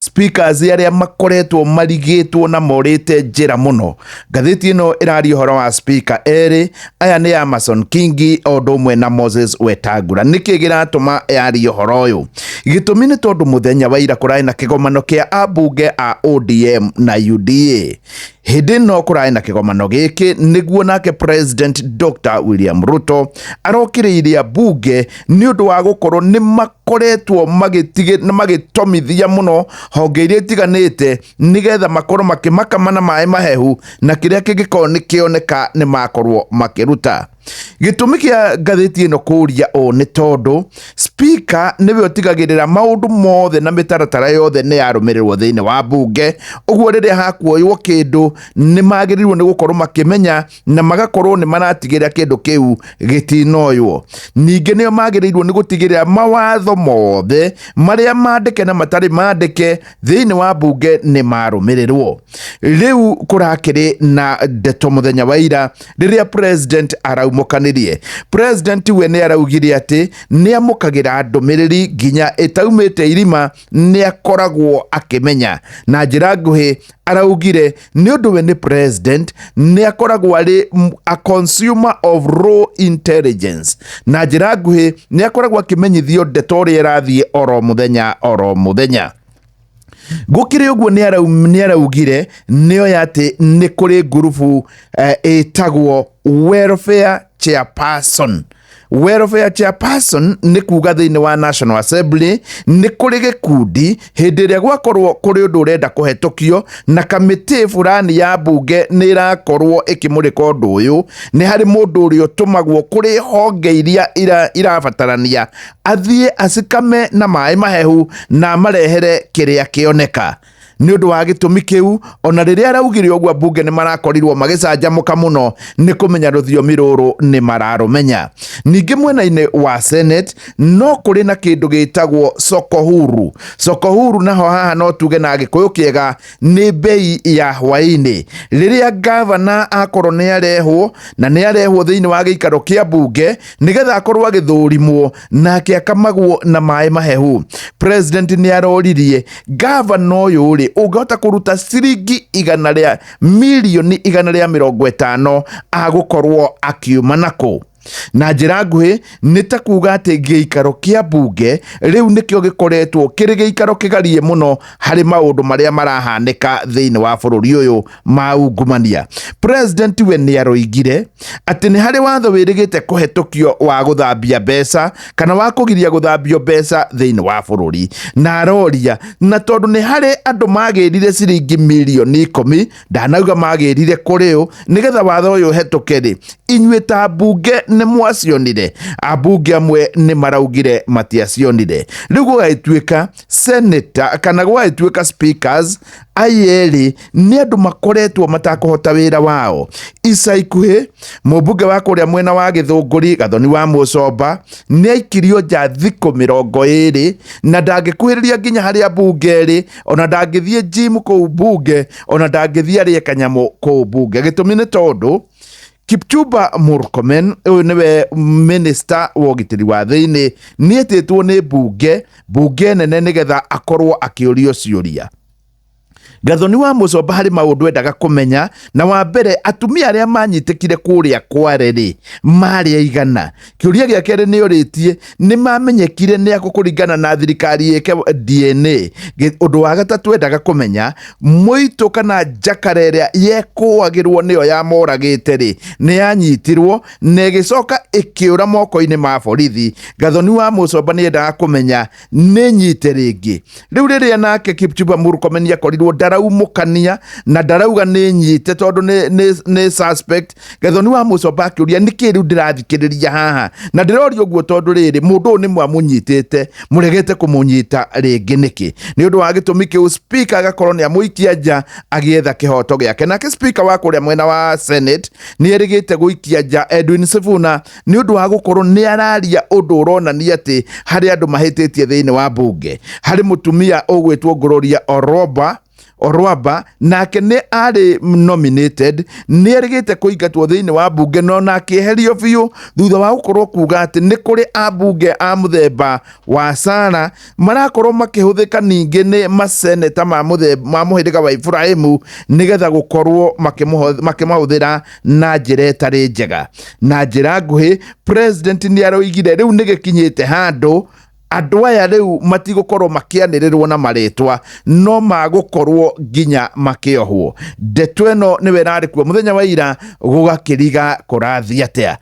Speakers arĩa makoretwo marigĩtwo na morĩte njĩra mũno. Ngathĩti ĩno ĩraria ũhoro wa speaker erĩ aya nĩ Amason Kingi o ũndũ ũmwe na Moses Wetangula. Nĩkĩ kĩratũma yarie ũhoro ũyũ? Gĩtũmi nĩ tondũ mũthenya wa ira kũrarĩ na kĩgomano kĩa ambunge a ODM na UDA. Hĩndĩ ĩno kũrarĩ na kĩgomano gĩkĩ nĩguo nake President Dr. William Ruto arokĩrĩire ambunge nĩ ũndũ wa gũkorwo nĩ makoretwo magĩtomithia mũno honge iria itiganĩte nĩgetha makorwo makĩmakama na maĩ mahehu na kĩrĩa kĩngĩkorwo nĩ kĩoneka nĩ makorwo makĩruta. Gĩtũmi kĩa ngathĩti ĩno kũria ũũ nĩ tondũ speaker nĩwe ũtigagĩrĩra maũndũ mothe na mĩtaratara yothe nĩ yarũmĩrĩrwo thĩinĩ wa mbunge, ũguo rĩrĩa hakuoywo kĩndũ nĩ magĩrĩirwo nĩ gũkorwo makĩmenya na magakorwo nĩ maratigĩrĩra kĩndũ kĩu gĩtinoywo. Ningĩ nĩo magĩrĩirwo nĩ gũtigĩrĩra mawatho mothe marĩa mandĩke na matarĩ mandĩke thĩinĩ wa mbunge nĩ marũmĩrĩrwo. Rĩu kũrakĩrĩ na ndeto mũthenya wa ira rĩrĩa president araumũkanirie. President we nĩ araugire atĩ nĩ amũkagĩra ndũmĩrĩri nginya ĩtaumĩte irima nĩ akoragwo akĩmenya. Na njĩra nguhĩ araugire nĩ ũndũ we nĩ president nĩ akoragwo arĩ a consumer of raw intelligence. Na njĩra nguhĩ nĩ akoragwo akĩmenyithio ndeto ũrĩa ĩrathiĩ oro mũthenya oro mũthenya. Gũkĩrĩ ũguo nĩ araugire nĩoĩ atĩ nĩ kũrĩ ngurubu ĩtagwo welfare chairperson. Welfare chairperson nĩ kuga thĩinĩ wa National Assembly nĩ kũrĩ gĩkundi hĩndĩ ĩrĩa gwakorwo kũrĩ ũndũ ũrenda kũhetũkio na kamĩtĩ fulani ya mbunge nĩ ĩrakorwo ĩkĩmũrĩka ũndũ ũyũ, nĩ harĩ mũndũ ũrĩa ũtũmagwo kũrĩ honge iria irabatarania athiĩ acikame na maĩ mahehu na amarehere kĩrĩa kĩoneka. Nĩ ũndũ wa gĩtũmi kĩu, ona rĩrĩa araugire ũguo ambunge nĩ marakorirwo magĩcanjamũka mũno nĩ kũmenya rũthiomi rũrũ nĩ mararũmenya. Ningĩ mwena-inĩ wa Senate no kũrĩ na kĩndũ gĩtagwo soko huru. Soko huru naho haha no tuge na Gĩkũyũ kĩega nĩ bei ya hwaĩ-inĩ. Rĩrĩa ngavana akorwo nĩ arehwo na nĩ arehwo thĩinĩ wa gĩikaro kĩa mbunge nĩgetha akorwo agĩthũrimwo nake akamagwo na maĩ mahehu. President nĩ aroririe ngavana ũyũ rĩ, ũngĩhota kũruta ciringi igana rĩa mirioni igana rĩa mĩrongo ĩtano agũkorwo akiuma nakũ? Na njĩra nguhĩ nĩ ta kuga atĩ gĩikaro kĩa mbunge rĩu nĩkĩo gĩkoretwo kĩrĩ gĩikaro kĩgarie mũno harĩ maũndũ marĩa marahanĩka thĩinĩ wa bũrũri ũyũ ma ungumania. President we nĩ aroigire atĩ nĩ harĩ watho wĩrĩgĩte kũhetũkio wa gũthambia mbeca kana wa kũgiria gũthambio mbeca thĩinĩ wa bũrũri, na aroria na tondũ nĩ harĩ andũ magĩrire ciringi mirioni 10, ndanauga magĩrire kũrĩ ũ nĩgetha watho ũyũ ũhetũke rĩ, inyuĩ ta mbunge nĩ mwacionire? Ambunge amwe nĩ maraugire matiacionire. Rĩu gũgagĩtuĩka senator kana gũgagĩtuĩka speakers aya erĩ nĩ andũ makoretwo matakũhota wĩra wao. Ica ikuhĩ mũmbunge wa kũrĩa mwena wa Gĩthũngũri Gathoni wa Mũcomba nĩ aikirio nja thikũ 20 na ndangĩkuhĩrĩria nginya harĩa mbunge ĩrĩ, ona ndangĩthiĩ gym kũu mbunge, ona ndangĩthiĩ arĩe kanyamũ kũu mbunge. Gĩtũmi nĩ tondũ Kipchumba Murkomen ũyũ nĩwe minister wa ũgitĩri wa thĩinĩ nĩ etĩtwo nĩ mbunge nene nĩgetha akorwo akĩũrio ciũria. Gathoni wa Mũcomba harĩ maũndũ endaga kũmenya, na wa mbere atumia arĩa manyitĩkire kũrĩa Kware rĩ marĩ aigana. Kĩũria gĩa kerĩ nĩ orĩtie nĩ mamenyekire nĩ akũ kũringana na thirikari ĩke DNA. Ũndũ wa gatatũ endaga kũmenya mũitũ kana njakara ĩrĩa yekũagĩrwo nĩyo yamoragĩte rĩ nĩ yanyitirwo na ĩgĩcoka ĩkĩũra moko-inĩ ma borithi. Gathoni wa Mũcomba nĩ endaga kũmenya nĩ nyite rĩngĩ. Rĩu rĩrĩa nake Kipchumba Murkomen akorirwo ndaraumũkania na ndarauga nĩ nyite tondũ nĩ suspect, Gathoni wa Mũcomba akĩũria nĩkĩ rĩu ndĩrathikĩrĩria haha na ndĩroria ũguo tondũ rĩrĩ mũndũ ũyũ nĩ mwamũnyitĩte mũregete kũmũnyita rĩngĩ nĩkĩ? Nĩ ũndũ wa gĩtũmi kĩu speaker agakorwo nĩ amũikia nja agĩetha kĩhoto gĩake. Nake speaker wa kũrĩa mwena wa Senate nĩ erĩgĩte gũikia nja Edwin Sifuna nĩ ũndũ wa gũkorwo nĩ araria ũndũ ũronania atĩ harĩ andũ mahĩtĩtie thĩinĩ wa mbunge. Harĩ mũtumia ũgwĩtwo Gloria Oroba. Orwamba nake nĩ arĩ nominated, nĩ erĩgĩte kũingatwo thĩinĩ wa mbunge no na akĩeherio biũ thutha wa gũkorwo kuga atĩ nĩ kũrĩ ambunge a mũthemba wa Sara marakorwo makĩhũthĩka ningĩ nĩ maseneta ma mũthemba ma mũhĩrĩga wa Iburahĩmu nĩgetha gũkorwo makĩmahũthĩra na njĩra ĩtarĩ njega. Na njĩra nguhĩ, president nĩ aroigire rĩu nĩ gĩkinyĩte handũ andũ aya rĩu matigũkorwo makĩanĩrĩrwo na marĩtwa no magũkorwo nginya makĩohwo. Ndeto ĩno nĩwe ĩrarĩ kuo mũthenya wa ira gũgakĩriga kũrathiĩ atĩa.